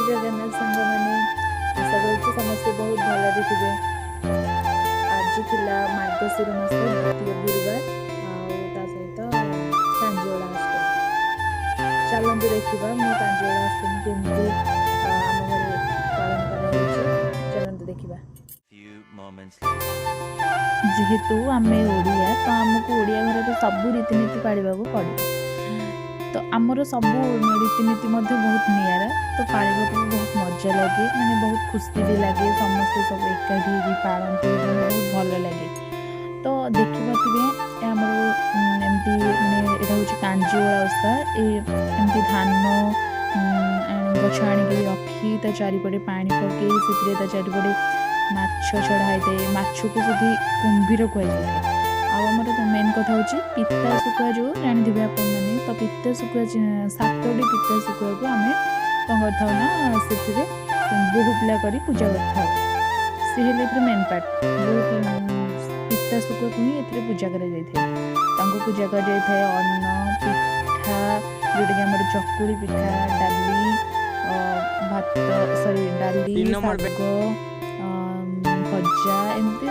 ଜୟ ଜଗନ୍ନାଥ ସାଙ୍ଗମାନେ, ଆଶା କରୁଛି ସମସ୍ତେ ବହୁତ ଭଲରେ ଥିବେ। ଆଜି ଥିଲା ମାର୍ଗଶିର ମାସ ଦ୍ୱିତୀୟ ଗୁରୁବାର ଆଉ ତା ସହିତ କାଞ୍ଜିଓଳା ଅଷ୍ଟମୀ। ଚାଲନ୍ତୁ ଦେଖିବା ମୁଁ କାଞ୍ଜିଓଳା ଅଷ୍ଟମୀ କେମିତି ଆମ ଘରେ ପାଳନ କରାଯାଇଛି। ଚାଲନ୍ତୁ ଦେଖିବା। Few moments later. ଯେହେତୁ ଆମେ ଓଡ଼ିଆ, ତ ଆମକୁ ଓଡ଼ିଆ ଘରର ସବୁ ରୀତିନୀତି ପାଳିବାକୁ ପଡ଼ିବ। ତ ଆମର ସବୁ ରୀତିନୀତି ମଧ୍ୟ ବହୁତ ନିଆରା, ତ ପାଳିବାକୁ ବି ବହୁତ ମଜା ଲାଗେ, ମାନେ ବହୁତ ଖୁସି ବି ଲାଗେ। ସମସ୍ତେ ସବୁ ଏକାଠି ହେଇକି ପାଳନ୍ତି, ମାନେ ବହୁତ ଭଲ ଲାଗେ। ତ ଦେଖିପାରୁଥିବେ, ଏ ଆମର ଏମିତି ମାନେ ଏଇଟା ହେଉଛି କାଞ୍ଜିଓଳା ଓଷା। ଏ ଏମିତି ଧାନ ଗଛ ଆଣିକି ରଖି, ତା ଚାରିପଟେ ପାଣି ପକାଇ, ସେଥିରେ ତା ଚାରିପଟେ ମାଛ ଛଡ଼ା ହେଇଥାଏ। ମାଛକୁ ସେଠି କୁମ୍ଭୀର କୁହାଯାଇଥାଏ। ଆଉ ଆମର ମେନ୍ କଥା ହେଉଛି ପିତା ଶୁଖୁଆ, ଯେଉଁ ଜାଣିଥିବେ ଆପଣମାନେ। ତ ପିତା ଶୁଖୁଆ, ସାତଟି ପିତା ଶୁଖୁଆକୁ ଆମେ କ'ଣ କରିଥାଉ ନା ସେଥିରେ ବୋହୁ ପିଲା କରି ପୂଜା କରିଥାଉ। ସେ ହେଲେ ଏଥିରେ ମେନ୍ ପାର୍ଟ। ବୋହୁ ପିତା ଶୁଖୁଆକୁ ହିଁ ଏଥିରେ ପୂଜା କରାଯାଇଥାଏ। ତାଙ୍କୁ ପୂଜା କରାଯାଇଥାଏ ଅନ୍ନ, ପିଠା, ଯେଉଁଟାକି ଆମର ଚକୁଳି ପିଠା, ଡାଲି, ଭାତ, ସରି, ଡାଲି, ତିନି ନମ୍ବର। ଶାଗ ଭଜା, ଏମିତି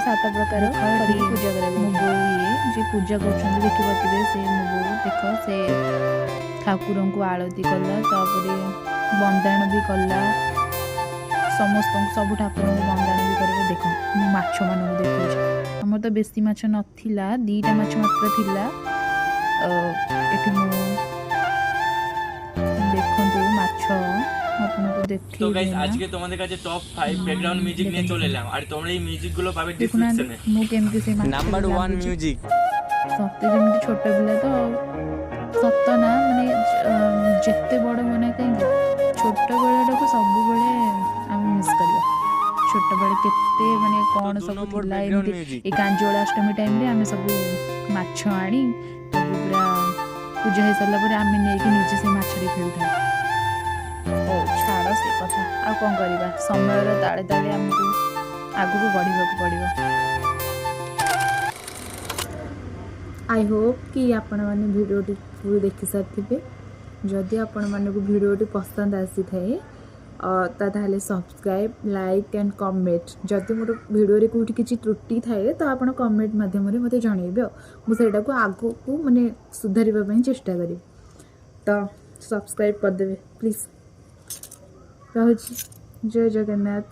ସାତ ପ୍ରକାର କରିକି ପୂଜା କରାଯାଏ। ମୋ ବୋଉ ଇଏ ଯିଏ ପୂଜା କରୁଛନ୍ତି, ଦେଖିପାରୁଥିବେ, ସେ ମୋ ବୋଉ। ଦେଖ, ସେ ଠାକୁରଙ୍କୁ ଆଳତି କଲା, ତାପରେ ବନ୍ଦାଣ ବି କଲା ସମସ୍ତଙ୍କୁ, ସବୁ ଠାକୁରଙ୍କୁ ବନ୍ଦାଣ ବି କରିବ। ଦେଖ, ମୁଁ ମାଛମାନଙ୍କୁ ଦେଖାଉଛି। ଆମର ତ ବେଶୀ ମାଛ ନଥିଲା, 2ଟା ମାଛ ମାତ୍ର ଥିଲା। ଏଠି ମୁଁ ଦେଖନ୍ତୁ ମାଛ ଆପଣଙ୍କୁ তো ଦେଖେଇବି গাইস, ନା। আজকে তোমাদের কাছে টপ 5 ব্যাকগ্রাউন্ড মিউজিক নিয়ে চলে এলাম, আর তোমরা এই মিউজিক গুলো পাবে ଦେଖୁନାହାନ୍ତି, ডিসক্রিপশনে। ମୁଁ କେମିତି ସେଇ ମାଛ নাম্বার 1 মিউজিক। ସତେ ଯେମିତି ଛୋଟ ପିଲା ତ ଆଉ। ସତ ନା, ମାନେ ଯେତେ ବଡ଼ ହୁଅନା କାହିଁକି, ଛୋଟ ବେଳଟାକୁ ସବୁବେଳେ ଆମେ ମିସ୍ କରିବା। ଛୋଟବେଳେ କେତେ ମାନେ କ'ଣ 2 ସବୁ নম্বর ଥିଲା। ବ୍ୟାକଗ୍ରାଉଣ୍ଡ ଏମିତି ମିଉଜିକ। ଏଇ କାଞ୍ଜିଓଳା ଅଷ୍ଟମୀ ଟାଇମ୍ରେ ଆମେ ସବୁ ମାଛ ଆଣି, ତାକୁ ପୁରା ପୂଜା ହେଇସାରିଲା ପରେ ଆମେ ନେଇକି ନିଜେ ସେ ମାଛରେ ଖେଳିଥାଉ। ହଉ, ଛାଡ଼ ସେ କଥା, ଆଉ କ'ଣ କରିବା? ସମୟର ତାଳେ ତାଳେ ଆମକୁ ଆଗକୁ ବଢ଼ିବାକୁ ପଡ଼ିବ। I Hope କି ଆପଣମାନେ ଭିଡ଼ିଓଟି ଫୁଲ୍ ଦେଖିସାରିଥିବେ। ଯଦି ଆପଣମାନଙ୍କୁ ଭିଡ଼ିଓଟି ପସନ୍ଦ ଆସିଥାଏ, ତ ତାହେଲେ ସବସ୍କ୍ରାଇବ୍, ଲାଇକ୍ ଆଣ୍ଡ କମେଣ୍ଟ। ଯଦି ମୋର ଭିଡ଼ିଓରେ କେଉଁଠି କିଛି ତ୍ରୁଟି ଥାଏ, ତ ଆପଣ କମେଣ୍ଟ ମାଧ୍ୟମରେ ମୋତେ ଜଣାଇବେ, ଆଉ ମୁଁ ସେଇଟାକୁ ଆଗକୁ ମାନେ ସୁଧାରିବା ପାଇଁ ଚେଷ୍ଟା କରିବି। ତ ସବସ୍କ୍ରାଇବ୍ କରିଦେବେ ପ୍ଲିଜ୍। ରହୁଛି, ଜୟ ଜଗନ୍ନାଥ।